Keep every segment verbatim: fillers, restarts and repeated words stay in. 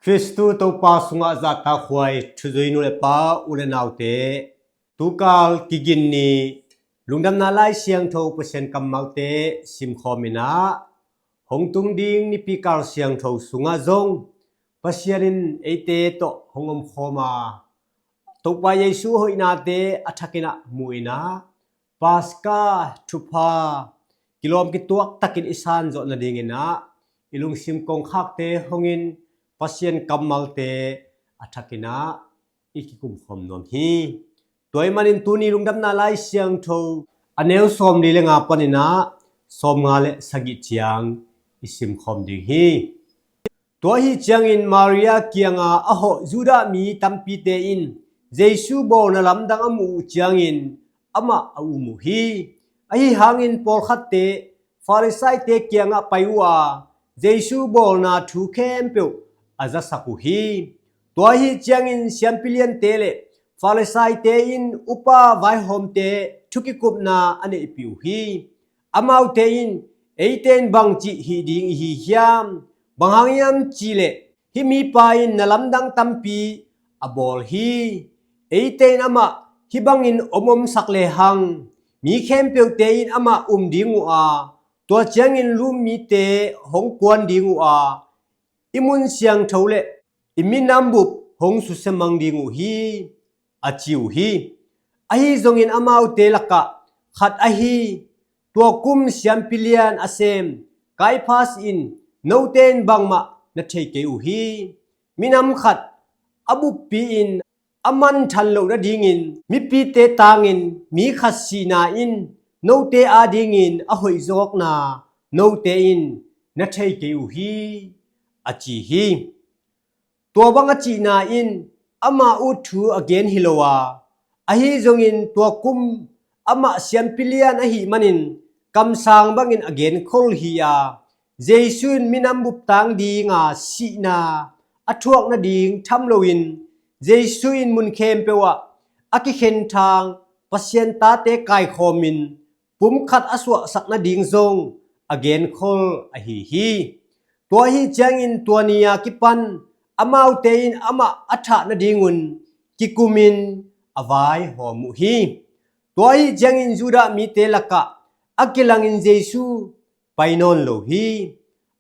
Khristu Topa sungah zahtakhuai thuzui nu le pa, u le naute, tukal Kigin ni lungdamna Lai Siangtho Pasian kammalte simkhawm inah, hong tung ding nipi kal siangtho sungah zong Pasian in eite tawh hong omkhawm a, Topa Jesu hoihnate a thak inah mu inah, Paska thupha kilawm kituak takin i san zawh nading inah, i lungsim kongkhakte hongin Pasian kammalte a thak inah i kikumkhawm nuam hi. Tua ahih manin tuni lungdamna Lai Siangtho a neu sawmli le nga pan inah sawmnga le sagih ciang i simkhawm ding hi. Tua ahih ciangin Maria kianga a hawh Judah mi tampite in Jesu bawlna lamdang a muh uh ciangin amah a um uh hi. Ahi hangin pawlkhatte Farisaite kiangah pai uh a, Jesu bawlna thu khempeuh a zasak uh hi. Tua ahih ciangin siampi liante le Farisaite in upa vaihawmte thu kikupna a neihpih uh hi. Amaute in, "Eite in bangci hih ding i hi hiam? Bang hang hiam cihleh hih mipa in na lamdang tampi a bawl hi. Eite in amah hih bangin om omsak lehang, mi khempeuhte in amah um ding uh a, tua ciangin lum mite hong kuan ding uh a, i mun siangtho le i minam bup hong susia mang ding uh hi," a ci uh hi. Ahi zongin amaute lakah khat ahi, tua kum siampi lian a sem Kaiphas in, "Note in bangmah na thei kei uh hi. Minam khat a buppi-in a manthan loh nadingin mipite tangin mi khat sihna in note adingin a hoihzawkna note in na thei kei uh hi," a ci hi. Tua bang a cihna in amah ut thu a gen hi lo a, ahi zongin tua kum amah siampi lian ahih manin kamsang bangin a genkhol hi a, Jesu in minam bup tang dinga sihna a thuak nading tham loin, Jesu in mun khempeuh ah a kikhenthang Pasian tate kaikhawmin pumkhat a suahsak nading zong a genkhol ahi hi. Tua ahih ciangin tua ni-a kipan amaute in amah a thah nadingun kikumin a vaihawm uh hi. Tua ahih ciangin Judah mite lakah a kilangin Jesu pai nawn lo hi.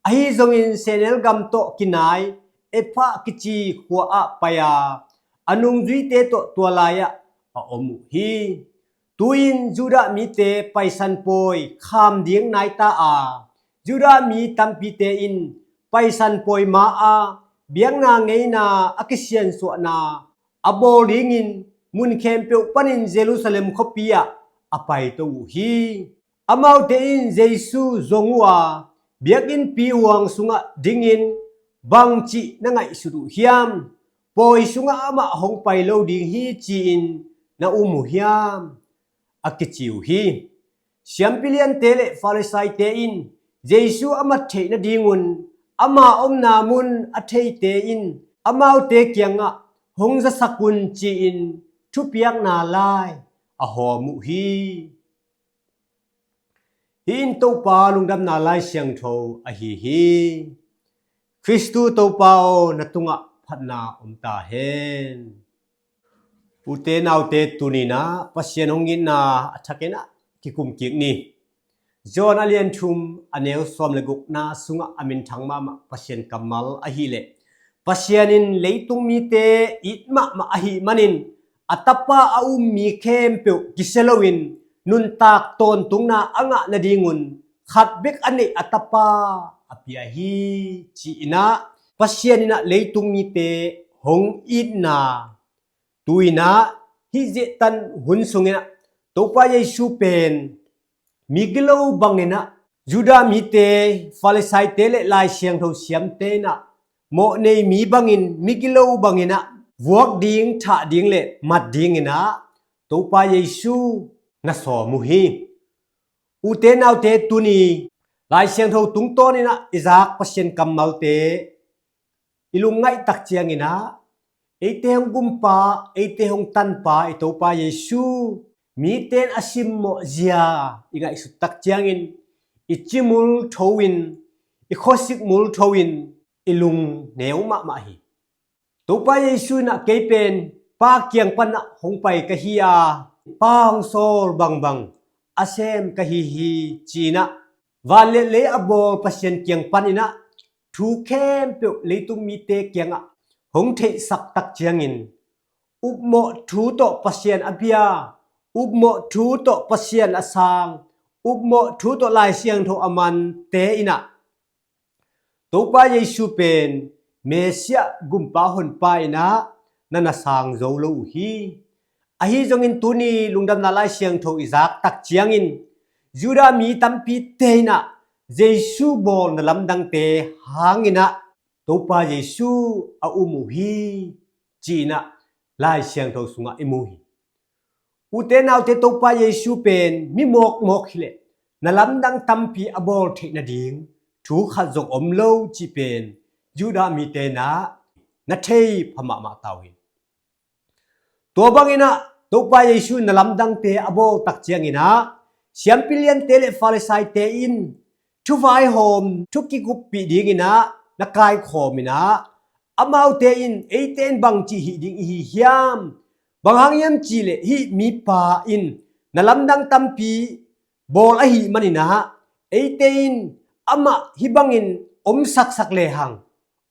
Ahi zongin sehnel gam tawh kinai Epha kici khua ah pai a, a nungzuite tawh tua lai-ah a om uh hi. Tu-in Judah mite Paisan pawi kham ding nai ta a, Judah mi tampite in Paisan pawi ma-a biakna ngeina a kisiansuahna a bawl dingin mun khempeuh panin Jerusalem khuapi ah a paito uh hi. Amaute in Jesu zong uh a, "Biakinnpi huang sungah dingin bangci na ngaihsut uh hiam? Pawi sungah amah hong pai lo ding hi ci-in na um uh hiam?" a kici uh hi. Siampi liante le Farisaite in Jesu a mat theih nadingun ama omna mun a theite in amaute kiangah, "Hong zasak un," ci-in thupiakna lai a hawm uh hi. Hih in Topa lungdamna Lai Siangtho ahi hi. Khristu Topa aw, na tungah phatna om ta hen. Ute naute, tuni-in ah Pasian hong itna a thak in ah kikum kik ni. John a lian thum a neu sawm le gukna sungah a minthang mahmah Pasian kammal ahih leh, Pasian in leitung mite it mahmah ahih manin a Tapa a um mi khempeuh kisia loin nuntak tawntungna a ngah nadingun khat bek a neih a Tapa a pia hi, ci-in ah Pasian in ah leitung mite hong itna tu-in ah hih zehtan hun sungin ah Topa Jesu pen migilo bangin ah, Judah mite, Farisaite le Lai Siangtho siamte in ah mawhnei mi bangin, migilo bangin ah vuak ding, thah ding le mat dingin ah Topa Jesu na sawm uh hi. Ute naute, tuni Lai Siangtho tungtawnin ah i zak Pasian kammalte i lungngaih tak ciangin ah, eite hong gumpa, eite hong tanpa i Topa Jesu mite in a simmawh zia i ngaihsut tak ciangin i cimul tho-in, i khuasik mul tho-in i lung neu mahmah hi. Topa Jesu in ah kei pen Pa kiang pan ah hong pai ka hi a, Pa hong sawl bangbang a sem ka hi hi, ci-in ah van le lei a bawl Pasian kiang panin ah thu khempeuh leitung mite kiangah hong theihsak tak ciangin, upmawh thu tawh Pasian a bia, upmawh thu tawh Pasian a sang, upmawh thu tawh Lai Siangtho a mante in ah Topa Jesu pen Messiah gumpa honpa in ah na na sang zo lo uh hi. Ahi zongin tuni lungdamna Lai Siangtho i zak tak ciangin Judah mi tampite in ah Jesu bawl na lamdangte hangin ah Topa Jesu a um uh hi, ci-in ah Lai Siangtho sungah i mu hi. Ute naute, Topa Jesu pen mi mawkmawk hileh na lamdang tampi a bawl theih nading thu khat zong om lo cih pen Judah mite in ah na thei pha mahmah ta uh hi. Tua bangin ah Topa Jesu in na lamdangte a bawl tak ciangin ah siampi liante le Farisaite in thuvaihawm thu kikuppih dingin ah na kaikhawm in ah amaute in, "Eite in bangci hih ding i hi hiam? Bang hang hiam cihleh hih mipa in na lamdang tampi bawl ahih manin ah eite in amah hih bangin omsaksak lehang,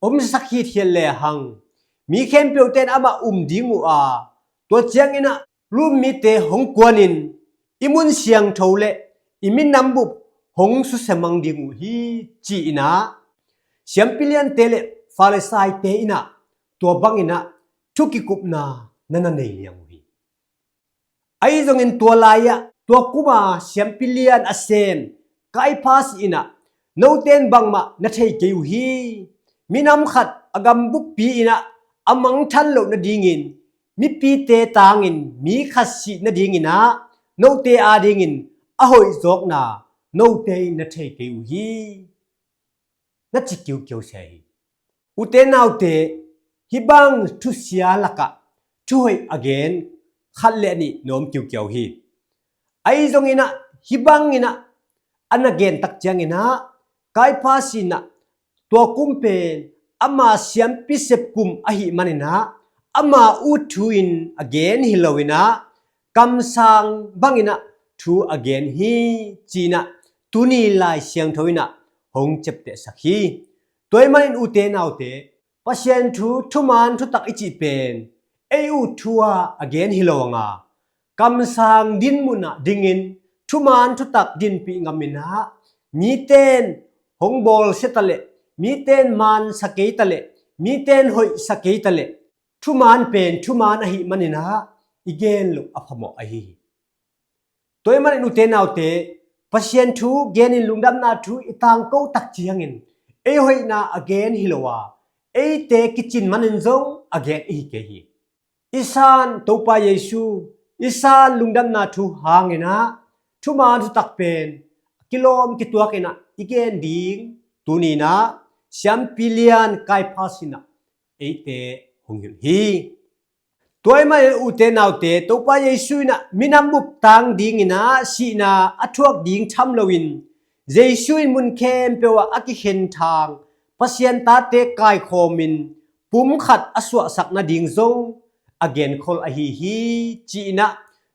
omsak hithiat lehang, mi khempeuhte in amah um ding uh a, tua ciangin ah Rom mite hong kuanin i mun siangtho le i minam bup hong susia mang ding uh hi," ci-in ah siampi liante le Farisaite in ah tua bangin ah thu kikupna na na nei liang uh hi. Ahi zongin tua lai-ah tua kuma siampi lian a sem Kaiphas in ah, "Note in bangmah na thei kei uh hi. Minam khat a gambuppi in ah a mangthan loh nadingin mipite tangin mi khat sih nadingin ah note adingin a hoih zawkna note in na thei kei uh hi," na ci kiukiau se hi. Ute naute, hih bang thusia lakah thuhoih a gen khat le nih na om kiukiau hi. Ahi zongin ah hih bangin ah a na gen tak ciangin ah Kaiphas in ah tua kum pen ama siampi sep kum ahih manin ah ama ut thu in a gen hi loin ah kamsang bangin ah thu a gen hi, ci-in ah tuni Lai Siangtho in ah hong ciaptehsak hi. Tua ahih manin ute naute, Pasian thu thuman thutak i cih pen ei ut thu ah a gen hi lo a, kamsang dinmun ah dingin thuman thutak dinpih ngamin ah mite in hong bawlsia ta leh, mite in mansa kei ta leh, mite in hoihsa kei ta leh, thuman pen thuman ahih manin ah i gen loh a phamawh ahi hi. Tua ahih manin ute naute, Pasian thu genin lungdamna thu i tangko tak ciangin ei hoihna a gen hi lo a, eite kicin manin zong a gen i hi kei hi. I san Topa Jesu, i san lungdamna thu hangin ah thuman thutak pen kilawm kituakin ah i gen ding tuni in ah siampi lian Kaiphas in ah eite hong hilh hi. Tua ahih manin ute naute, Topa Jesu in ah minam bup tang dingin ah sihna a thuak ding tham loin Jesu in mun khempeuh ah a kikhenthang Pasian tate kaikhawmin pumkhat a suahsak nading zong a genkhol ahi hi, ci-in ah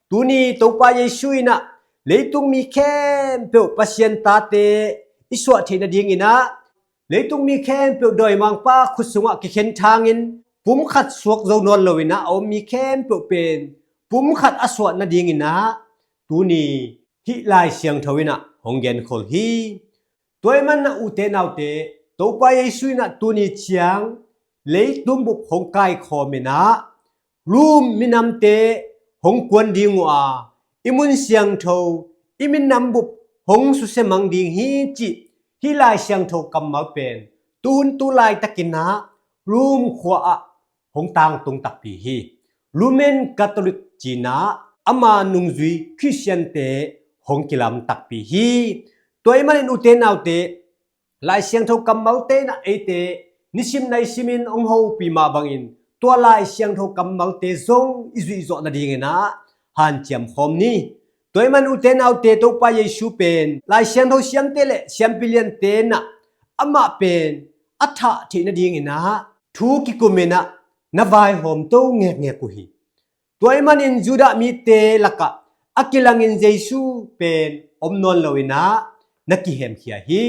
tuni Topa Jesu in ah leitung mi khempeuh Pasian tate i suah theih nadingin ah leitung mi khempeuh dawimangpa khut sungah kikhenthangin pumkhat suak zo nawn loin ah a om mi khempeuh pen pumkhat a suah nadingin ah tuni hih Lai Siangtho in ah hong genkhol hi. Tua ahih manin ah ute naute, Topa Jesu in ah tuni ciang leitung bup hong kaikhawmin ah Rom minamte hong kuan ding uh a, i mun siangtho, i minam bup hong susia mang ding hi, cih hih Lai Siangtho kammal pen tuhun tu laitakin ah Rom khua ah hong tangtung takpi hi. Roman Catholic ci-in ah ama nungzui Khristiante hong kilam takpi hi. Tua ahih manin ute naute, Lai Siangtho kammalte in ah eite nisim nai simin hong hopih mah bangin tua Lai Siangtho kammalte zong i zuih zawh nadingin ah hanciam khawm ni. Tua ahih manin ute naute, Topa Jesu pen Lai Siangtho siamte le siampi liante in ah amah pen a thah theih nadingin ah thu kikumin ah na vaihawm to ngekngek uh hi. Tua ahih manin Judah mite lakah a kilangin Jesu pen om nawn loinah na kihemkhia hi.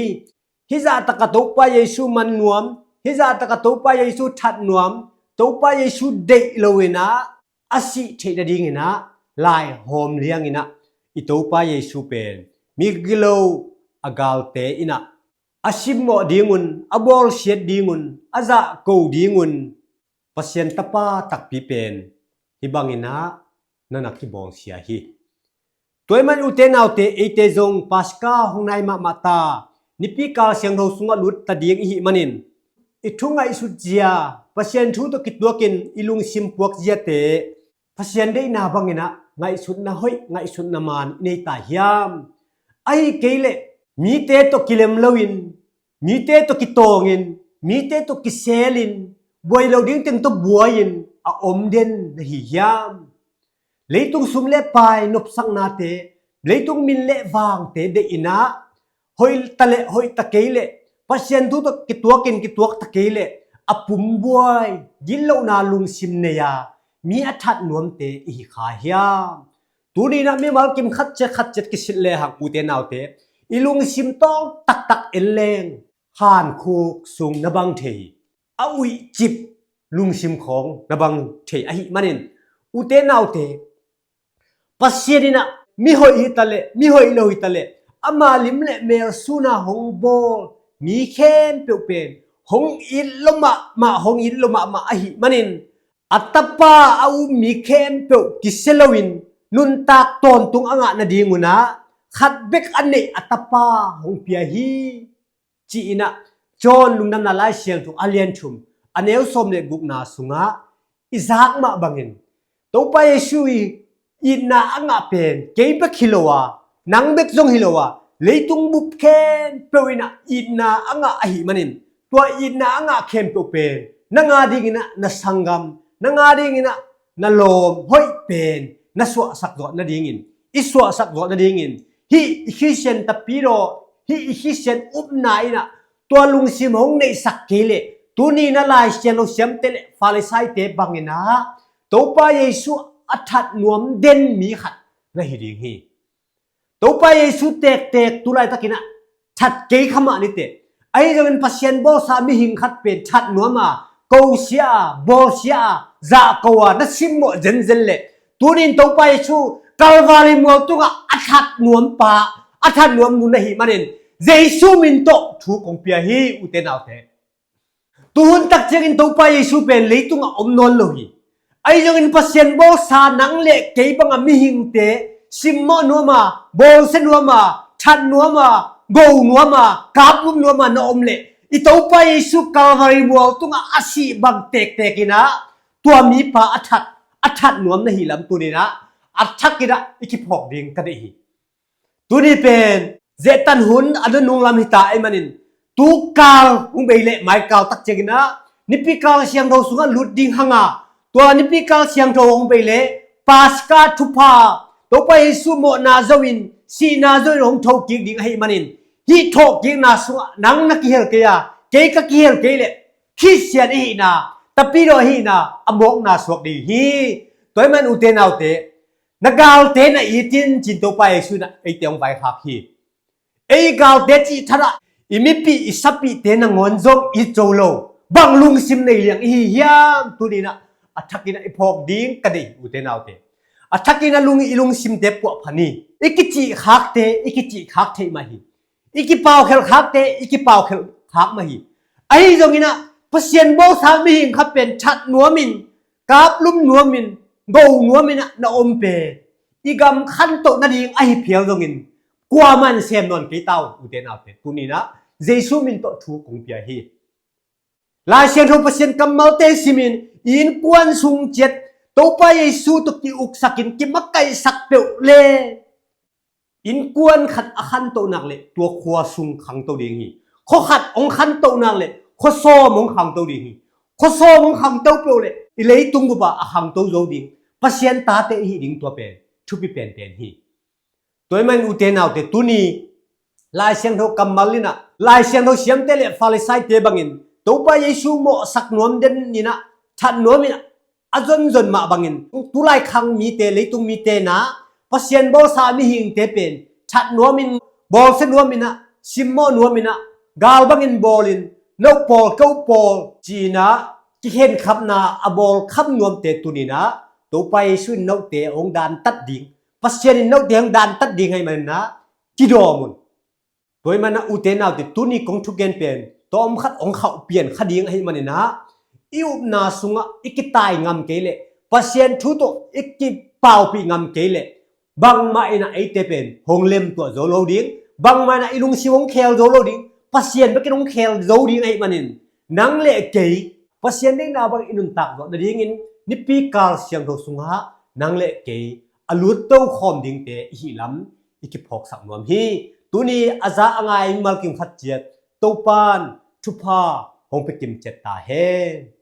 Hih zahtaka Topa Jesu man nuam, hih zahtaka Topa Jesu that nuam, Topa Jesu deih loinah a sih theih nadinginah laihawm lianginah i Topa Jesu pen mi gilo a galte inah a simmawh dingun, a bawlsiat dingun, a zahko dingun Pasian Tapa takpi pen hih banginah na na kibawlsia hi. Tua ahih man ute naute, eite zong Paska hong nai mahmah ta, nipi kal siangtho sungah lut ta ding ihih manin i thu ngaihsut zia, Pasian thu tawh kituakin i lungsim puak ziate Pasian deihna banginah ngaihsutna hoih, ngaihsutna man i nei ta hiam? Ahih kei leh mite tawh kilem loin, mite tawh kitawngin, mite tawh kiselin, buai lo dingteng tawh buai-in a om den na hi hiam? Leitung sum le pai nopsaknate, leitung min le vangte deihinah hoih ta le hoih ta kei leh, Pasian thu tawh kituakin kituak ta kei leh a pumbuai, gitlohna lungsim nei-a mi a that nuamte i hi kha hiam? Tuninah mimal kim khatciat khatciat kisit lehang ute naute, i lungsim tawng taktak en leng, hankhuk sung na bang thei hi. A uihcip lungsim khawng na bang thei ahih manin ute naute, Pasian inah mi hoih hi ta leh, mi hoih lo hi ta leh, ama lim le mel suna hong bawl mi khempeuh pen hong it lo mahmah, hong it lo mahmah ahih manin a tapa a um mi khempeuh kisia loin nuntak tawntung a ngah nadingunah khat bek a neih a tapa hong pia hi, ci-inah John Lungdamna Lai Siangtho a lian thum, a neu sawm le gukna sungah i zak mah bangin Topa Jesu i itna a ngah pen kei bek hi lo a, nang bek zong hi lo a, leitung bup khempeuh inah itna a ngah ahih manin tua itna a ngah khempeuh pen nang a dinginah na sanggam, nang a dinginah na lawm hoih pen na suahsak zawh nadingin, i suahsak zawh nadingin hih i Khristian tapidaw, hih i Khristian upna inah tua lungsim hong neihsak kei leh, tuni na Lai Siangtho siamte le Farisaite banginah Topa Jesu a that nuam den mi khat na hi ding hi. Topa Jesu tektek tu laitakinah that kei kha mah ni teh. Ahi zongin Pasian bawlsa mihing khat pen that nuam a, kosia a, bawlsia a, zahko a na simmawh zenzen leh, tunin Topa Jesu Kalvari mual tungah a that nuam pa, a that nuam nu na hih manin Jesu min tawh thu kong pia hi, ute naute. Tuhun tak ciangin Topa Jesu pen leitungah om nawn lo hi. Ahi zongin Pasian bawlsa nang le kei banga mihingte simmawh nuam a, bawlsia nuam a, that nuam a, go nuam a, kaplum nuam a na om leh, i Topa Jesu Kalvari mual tungah a sih bang tektek inah tua mipa a that, a that nuam na hih lam tuninah a thakinah i kiphawk ding ka deih hi. Tuni pen zehtan hun a nunung lam hita ahih manin, tukal hong bei leh maikal tak cianginah nipi kal siangtho sungah lut ding hanga, tua nipi kal siangtho hong bei leh Paska thupha, Topa Jesu mawhna zoin, sihna zoin hong thokik ding ahih manin, hih thawhkikna sungah nang na kihel kei a, kei ka kihel kei leh Khristian ihihna, tapidaw ihihna a mawkna suak ding hi. Tua ahih man ute naute, na galte na it in, ci-in Topa Jesu inah eite hong vaikhak hi. Ei galte cih thadah i mipih i sapihte nangawn zong it zo lo, bang lungsim nei liang i hi hiam? Tuninah a thakinah i phawk ding ka deih, ute naute. A thakinah lung, i lungsimte puahpha ni. I kicihkhakte i kicihkhak theih mah hi. I kipaukhelh khakte i kipaukhelh khak mah hi. Ahi zonginah Pasian bawlsa mihing khat pen that nuamin, kaplum nuamin, go nuaminah na om pen i gam khantoh nading ahi phial zongin kuaman sem nawn kei ta un, ute naute. Tuninah Jesu min tawh thu kong pia hi. Lai Siangtho Pasian kammalte simin i innkuan sung ciat Topa Jesu tawh ki-uksakin kimakaihsak peuh le, innkuan khat a khantoh nak leh tua khua sung khangto ding hi. Khua khat hong khantoh nak leh khua sawm hong khangto ding hi. Khua sawm hong khangto peuh leh i leitung bup ah a khangto zo ding Pasian tate i hih ding tua pen thupi penpen hi. Tua ahih man ute naute, tuni Lai Siangtho kammal inah, Lai Siangtho siamte le Farisaite bangin Topa Jesu mawhsak nuam den inah that nuamin a zonzon mah bangin tulai khang mite, leitung mite na Pasian bawlsa mihingte pen that nuamin, bawlsia nuamin ah, simmawh nuamin ah, gal bangin bawlin, no pawl, ko pawl, ci-in ah kikhenkhapna a bawl kham nuamte tuni-in ah Topa Jesu in note hong dantat ding, Pasian in note hong dantat ding ahih manin ah kidawm un. Tua ahih manin ah ute naute, tuni kong thugen pen tawm khat hong khauh pian kha ding ahih manin ah i upna sungah i kitai ngam kei leh, Pasian thu tawh i kipaupih ngam kei leh, bangmah in ah eite pen hong lemtuah zo lo ding, bangmah in ah i lungsim hong khel zo lo ding, Pasian bekin hong khel zo ding ahih manin nang le kei Pasian deihna bang i nuntak zawh nadingin nipi kal siangtho sungah nang le kei a lutto khawm dingte i hih lam i kiphawksak nuam hi. Tuni a za a ngai mimal kim khat ciat Topa'n thupha hong pia kim ciat ta hen.